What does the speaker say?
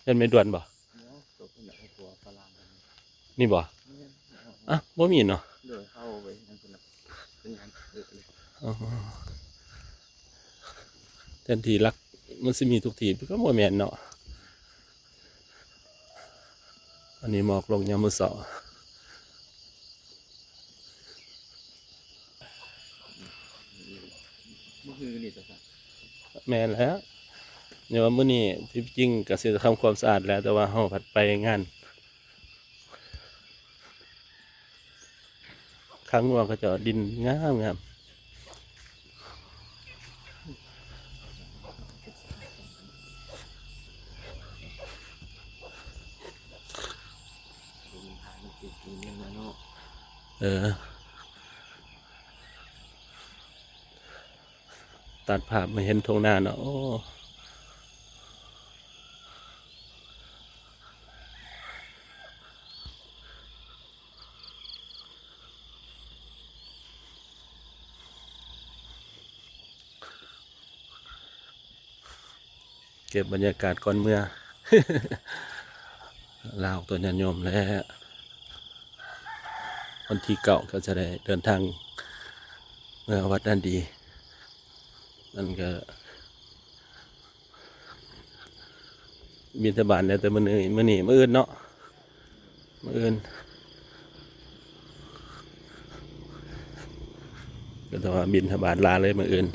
ແມ່ນແມ່ດ່ວນບໍ່? ບໍ່ ຕົກເປັນແບບໃຫ້ຜົວຝຣັ່ງ ນີ້ບໍ່? ແມ່ນ ອ່ະ ບໍ່ມີເນາະ. ໂດຍ ເຮົາໄປນັ້ນພຸ້ນນະ ເປັນງານເອີເລີຍ. ອໍ ແທນທີ່ຫຼັກມັນຊິມີທຸກທີ່ ກໍບໍ່ແມ່ນເນາະ. ອັນນີ້ໝອກລົງຍາມມື້ເຊົ້າ. ມື້ຮືນີ້ຊະ ແມ່ນແລ້ວ. ຍ້ອນວ່າມື້ນີ້ທີ່ຈິງກໍຊິທຳຄວາມສະອາດແລ້ວ ແຕ່ວ່າເຮົາພັດໄປງານ ຄາງງົວເຂົາເຈົ້າດິນງາມໆ. ເອີ ຕັດພາບມາເຫັນທົ່ງນາເນາະ. ໂອ້ ເກັບບັນຍາກາດກ່ອນເມືອ ລາອອກຕົວຍາດໂຍມ ແລະ ວັນທີເກົ້າກໍຈະໄດ້ເດີນທາງເມືອວັດນາດີ. ນັ້ນກໍ ບິນທະບາດແດ່ ແຕ່ມື້ນີ້ ມື້ນີ້ ມື້ອື່ນເນາະ ມື້ອື່ນ ກໍແຕ່ວ່າບິນທະບາດລາເລີຍມື້ອື່ນ.